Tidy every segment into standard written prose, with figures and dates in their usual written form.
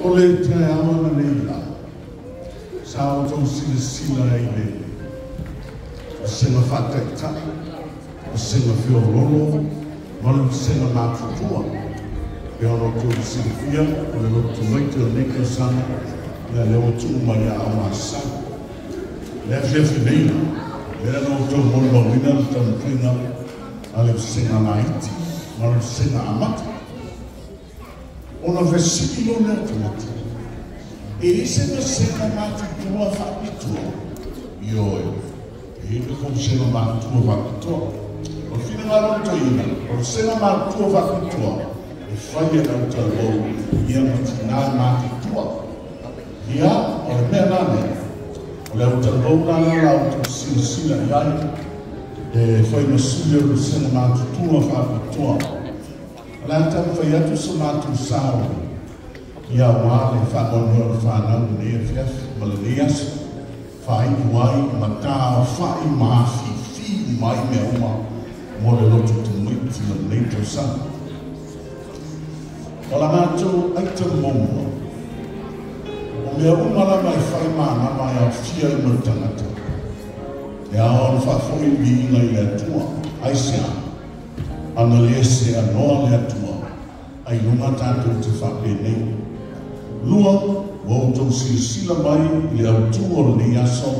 O le taeao ananei la, sa outou silasila i le vasega faataitai, vasega feoloolo ma le vasega matutua. E pei ona outou silafia, o le lotu tamaiti o lenei tausaga, ia lea ua tuu mai ia Aoga Asau. Le afiafi nei la, lea na outou molimauina le taumafaiga a le vasega laiti ma le vasega amata. Ona fesili loa lea o tagata, e i ai se vasega matutua faapitoa? Ioe, e i ai le vasega matutua faapitoa. O le finagalo o le toeaina, o le vasega matutua faapitoa, e fai e le autalavou ia ma tinā matutua. Ia, o le mea la lea, o le autalavou la lea o la outou silasila i ai, e fai ma sui o le vasega matutua faapitoa. O le a taumafai atu so matou sao ia aua le faamoemoe o le fanau lenei afiafi ma lenei aso, faaiu ai ma taofa'i ma afifi uma ai mea uma mo le lotu tamaiti o lenei tausaga. O la matou item muamua, o mea uma lava e fai manama e aofia ai ma le tagata, e ao ona faafoi le viiga i le Atua. Aisea? Ana lē seanoa le Atua, ailoga tatou te faapenei. Lua, ua outou silasila mai i le autū o lenei aso,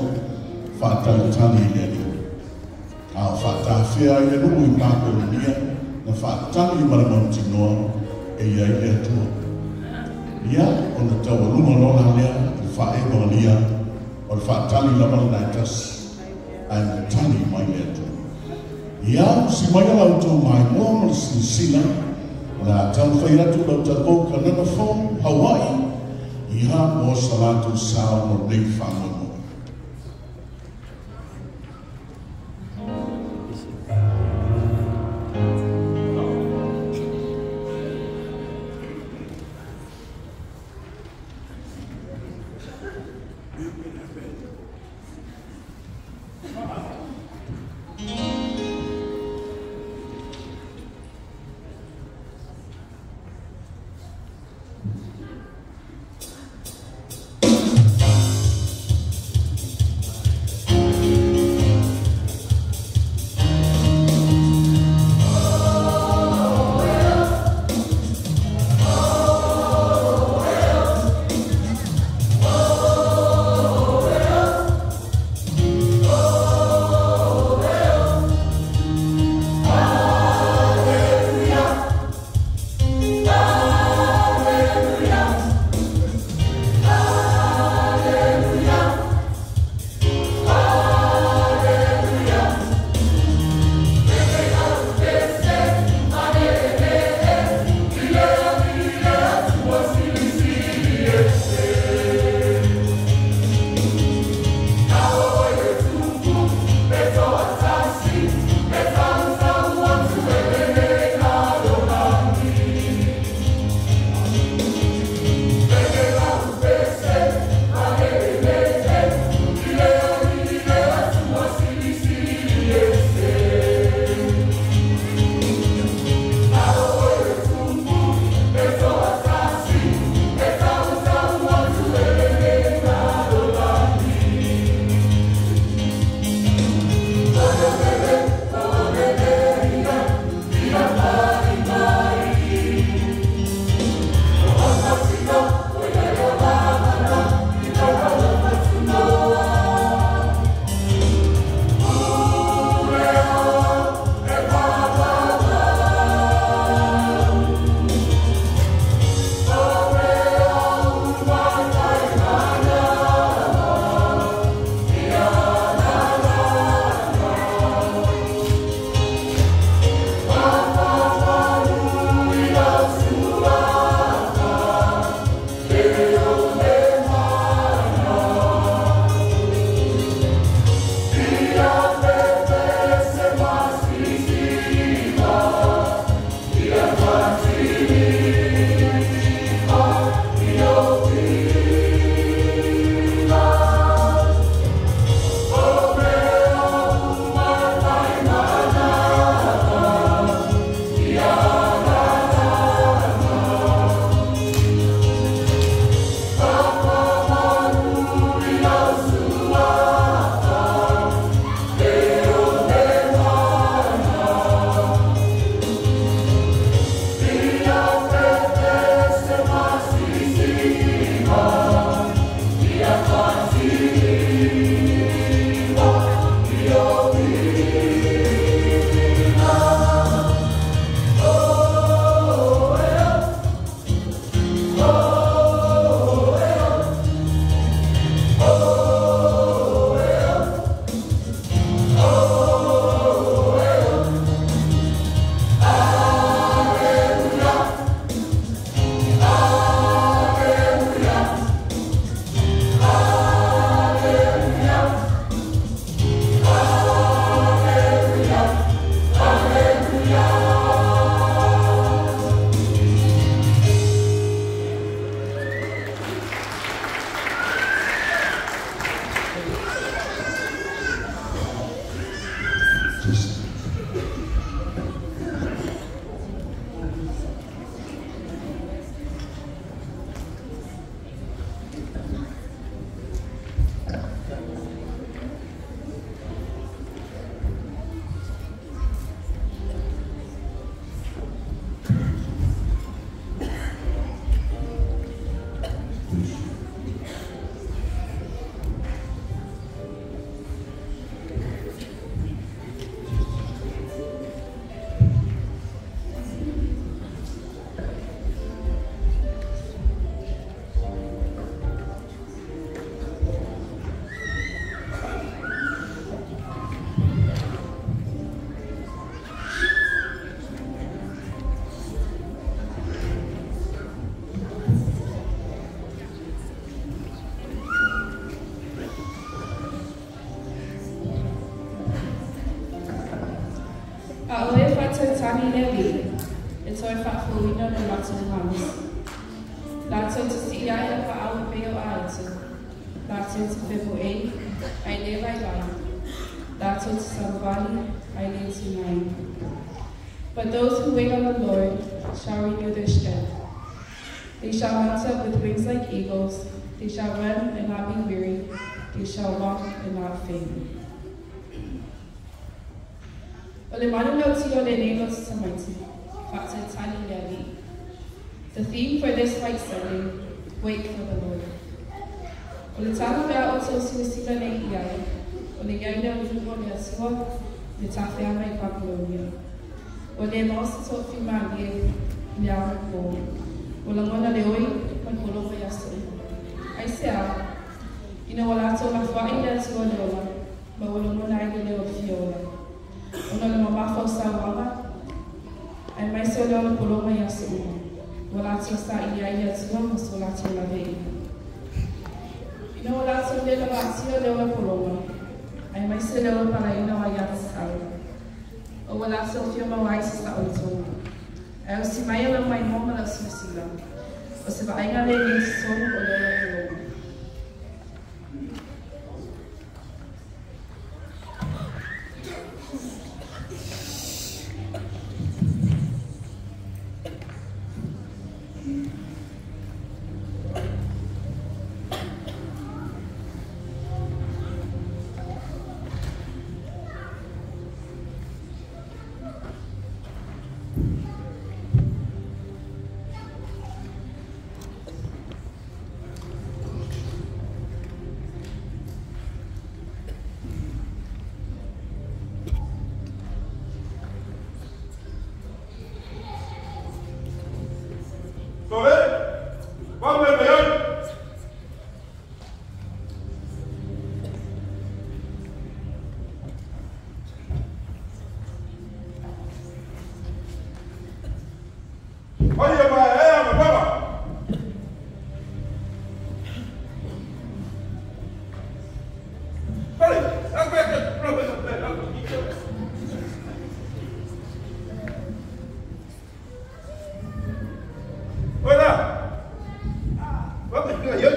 faatalitali i le Alii. A o faatafea ai le nuu i Papelonia na faatali ma le mautinoa e i ai le Atua. Ia, ona taualuga loa la lea i le faaevagalia, o le faatali lava lena e tasi, ae na tali mai le Atua. Ia, usi maia la outou maimoa ma le silasila, o le a taumafai atu lau talavou Kanana Fou, Hawaii, ia mo sa latou sao mo lenei faamoemoe. Faatetani le Alii, e toe faafo'uina lo latou malosi. Latou te si'i ae lapaau e pei o aeto, latou te femo'ei, ae lē vaivai, latou te savavali, ae lē tigaina. But those who wait on the Lord shall renew their strength. They shall mount up with wings like eagles. They shall run and not be weary. They shall walk and not faint. O le manulauti o lenei loto tamaiti, faatetani le Alii. The theme for this White Sunday, wait for the Lord. O le tala o le a outou silasila nei i ai, o le iai lea o luga o le Atua i le tafeaga i Papelonia. Ua le maua se toafimalie i le ao ma le pō. Ua lagona le oi ma le pologa i aso uma. Aisea? Ina ua latou lafoai i le Atua le ola, ma ua lagona ai le leo o le fia ola. Ona o le mamafa o sauaga, aemaise o le ola pologa i aso uma, ua latou saili ai i le Atua ma so latou laveaiina. Ina ua latou le lavaatia le ola pologa, aemaise le ola palaina o aiatatau, o ua latou fia maua ai se saolotoga. Ae osi maia lau maimoa ma lau silasila, o se vaaiga lenei i totonu o le ola pologa. Tole, pa me me ai. Pai e ma e ma baba. Pare, aspetta, Oi lá. Vamos ganhar.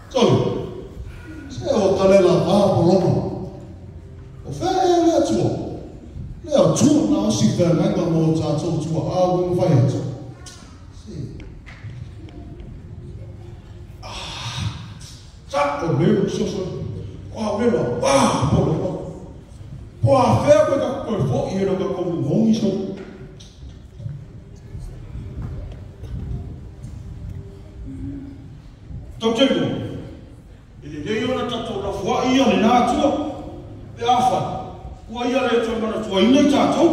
Sole, se o ka le la va pologa. O fea ea le Atua? Le Atua na osi feagaiga mo o tatou tua'a ua mafai atu. Se. Ah, sa'o leo fesoasoani. Oa lelo, ah, pologa. Po a fea koe ka koe fo'i e lo ka kou mongi so. Tautego, e lelei ona tatou lafoai ia lena Atua, pe afai ua ia le toe manatuaina i tatou.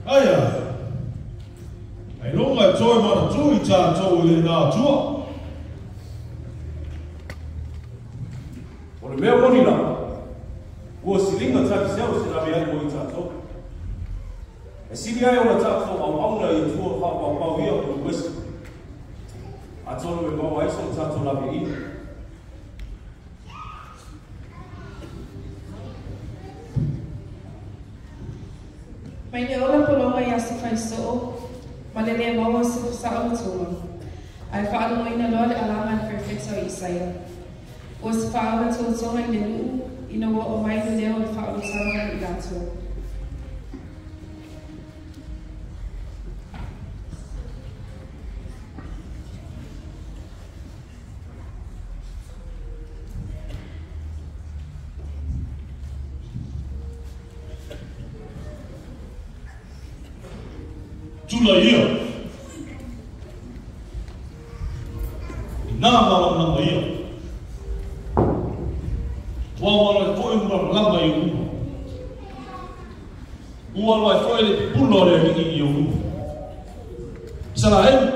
Aia, ailoga e toe manatu i tatou i lena Atua. O le mea moni lava, ua siliga tafisea o se laveai mo i tatou. E sili ai ona tatou auauna i Atua faapaupau ia o le uese. Atonu e maua ai so tatou laveaiina. Mai le ola pologa i aso faisoo, ma le lē maua o se saolotoga, ae faalogoina loa le alaga a le perofeta o Isaia. Ua se faaola totoga i le nuu, ina ua oo mai le leo o le faaolataga mo i latou. Tula ia i nā malamalama ia. Ua alo ai foi malamalama i ou luma. Ua alo ai foi le pupula o le Alii i ou luma. Isaraelu.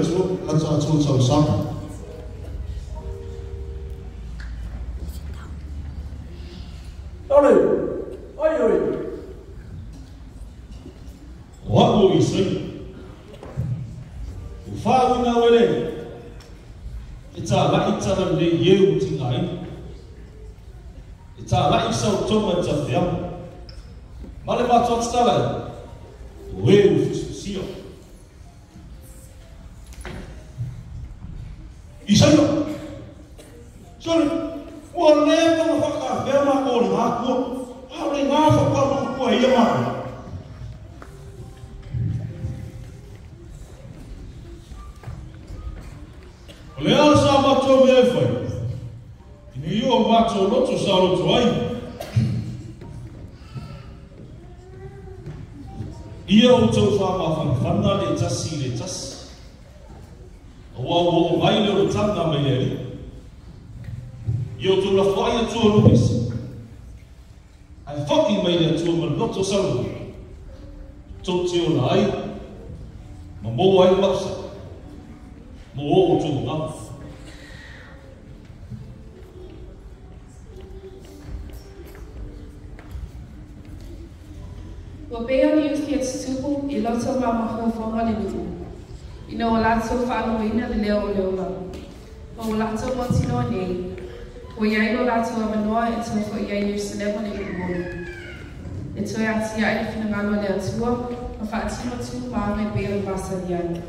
Atua a tatou tausaga. Ole, ai oi. O a'u o Isaia. Ua fa'auina oe e tāla'i talalelei i e ua tigaina. E tāla'i sautoga i tafeaga. Ma le matoa tatala ai, o e ua fusifusia. Isaia, sole, ua leva ona faakaafea matou o le Atua, a o le gafa faatoa ia matou. O le a sa matou mea e fai, ina ia o matou loto sa loto ai. Ia outou faamafanafana le tasi i le tasi. Auā ua oo mai le olataga mai le Alii. Ia outou lafoai Atua o lupesi, ae fo'i mai le Atua ma le loto salua, tou te ola ai ma maua ai le mausali mo o outou agaga. Ua pei o ni ufi e tutupu i loto ma mafaufauga le nuu, ina ua latou faalogoina le leo o le ola, ma ua latou mautinoa nei, ua i ai lo latou avanoa e toe fo'i ai Ierusalema le nuu moni, e toe atiae le finagalo a le Atua ma faatino tu ma aga e pei ona masani ai,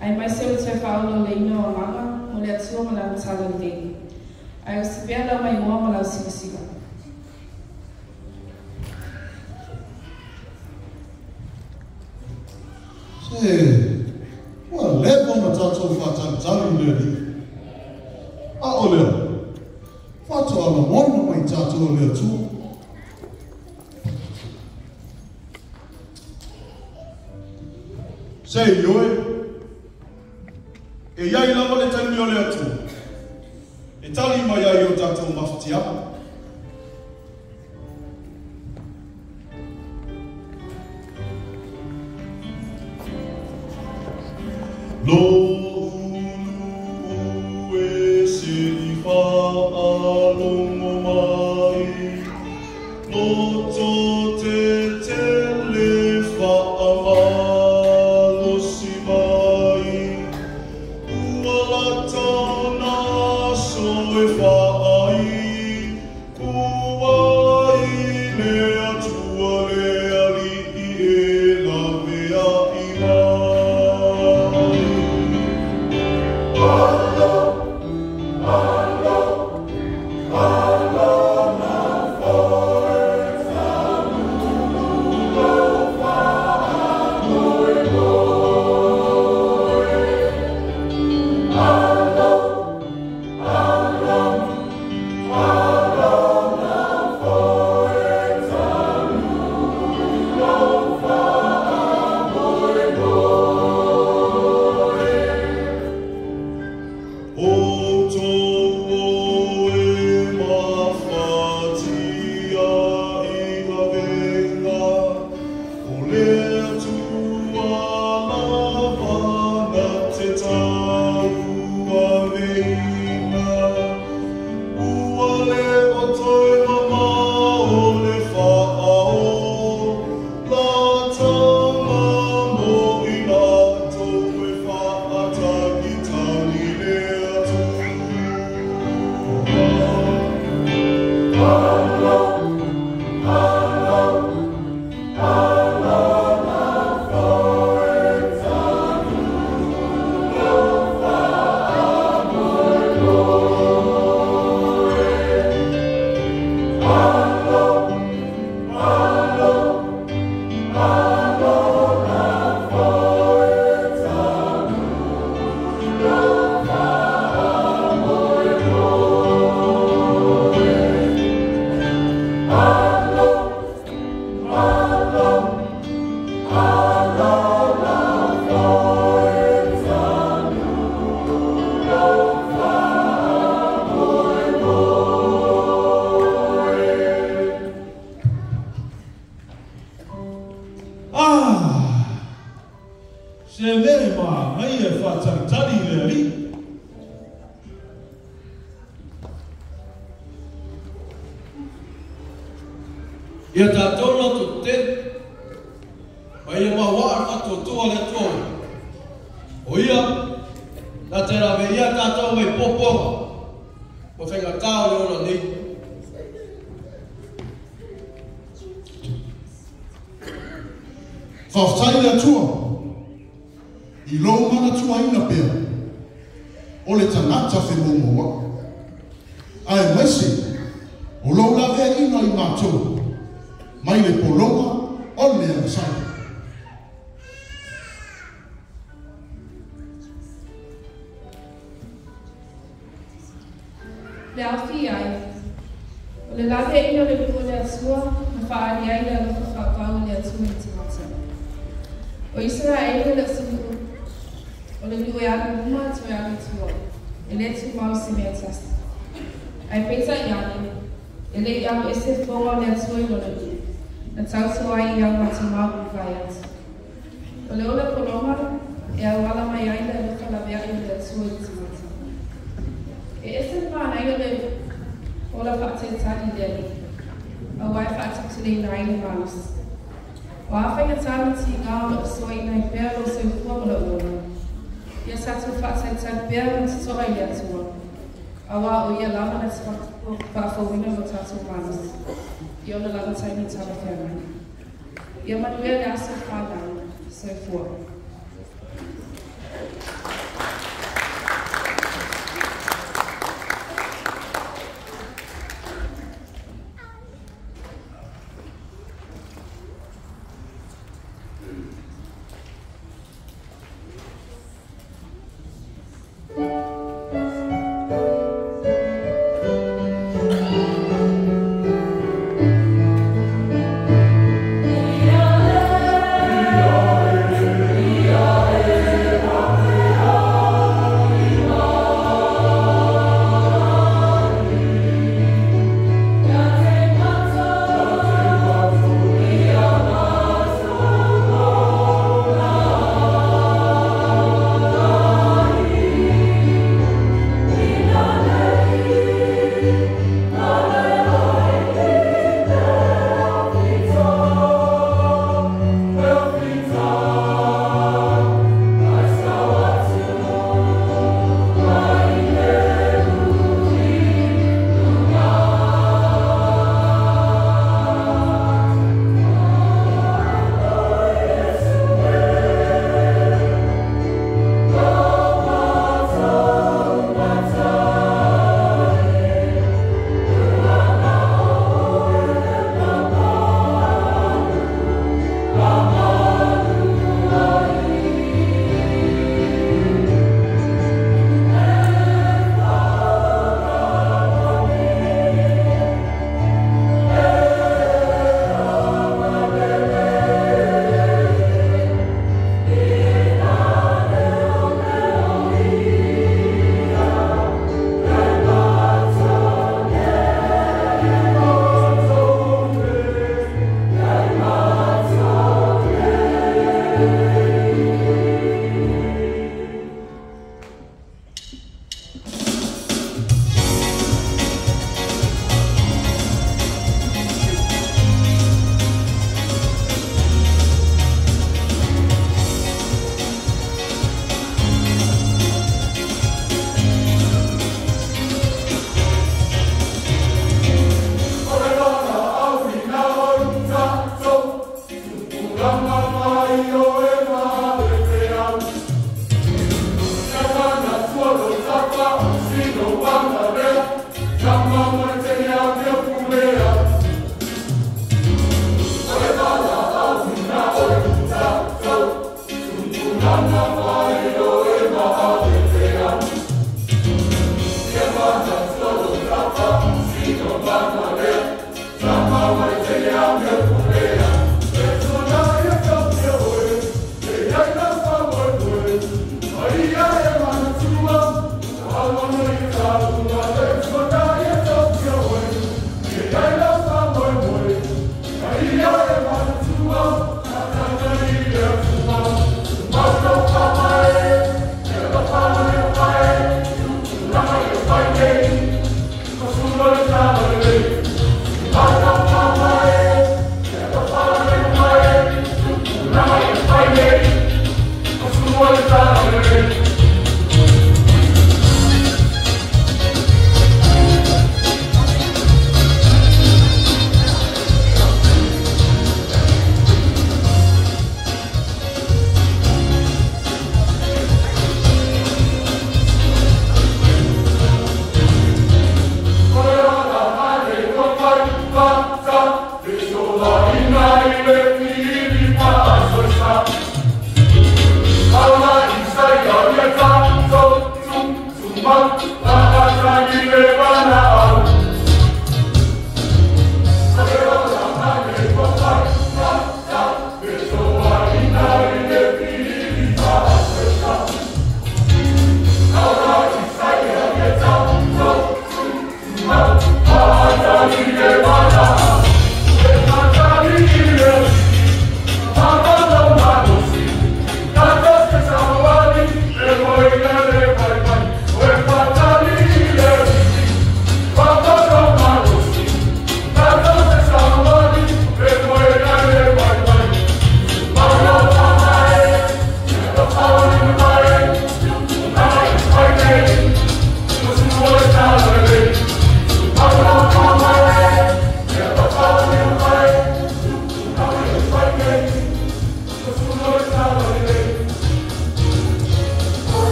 aemaise o le toe faaolaolaina o agaga mo le Atua ma Lana talalelei. Ae osi pea lau maimoa ma lau silasila. Se, ua leva ona tatou faatalitali i le Alii. A o lea, faatoa lagona mai tatou e le Atua. Se ioe, e i ai lava le taimi o le Atua e tali mai ai i o tatou mafatiaga. Lo ulu e se i fa'alogo mai, loto te tele fa'amalosi mai, ua lata na aso e fa'ai, ku ai le Atua le Alii e laveai mai. Ia tātou loto te ma ia maua le faatuatua le Atua. O ia na te rave ia tātou mai popoga o whengatā o le ola nei. Whawhtai le Atua i lou manatuaina pea o le tagata femomoa ae maise o lou laveaina i matou mai le pologa o le agasala. Le afi ai, o le laveaina o le nuu o le Atua na whaari ai le alofa whaapau o le Atua i tagata. O Israele le atunuu, o le nuu e alu luma toe alu i tua, e le tumau se mea tasi. Ai peitai ane, e le i alu ese foga o le Atua i lona nuu, na tautua ai i au matamau i vai atu. O le ola pologa, e auala mai ai le alofa laveai o le Atua i tagata. E ese le manaia le ola whaatetali le alii, auā e faatatuleina ai le malosi. O a faigata ma tigā o loo soaina ai pea lou soifua ma lou ola. Ia tatou faatalitali pea ma totoa i le Atua, auā o ia lava na te faafouina lo tatou malosi, i ona lava taimi talafeagai. Ia manuia le aso whanau, soifua. Amen.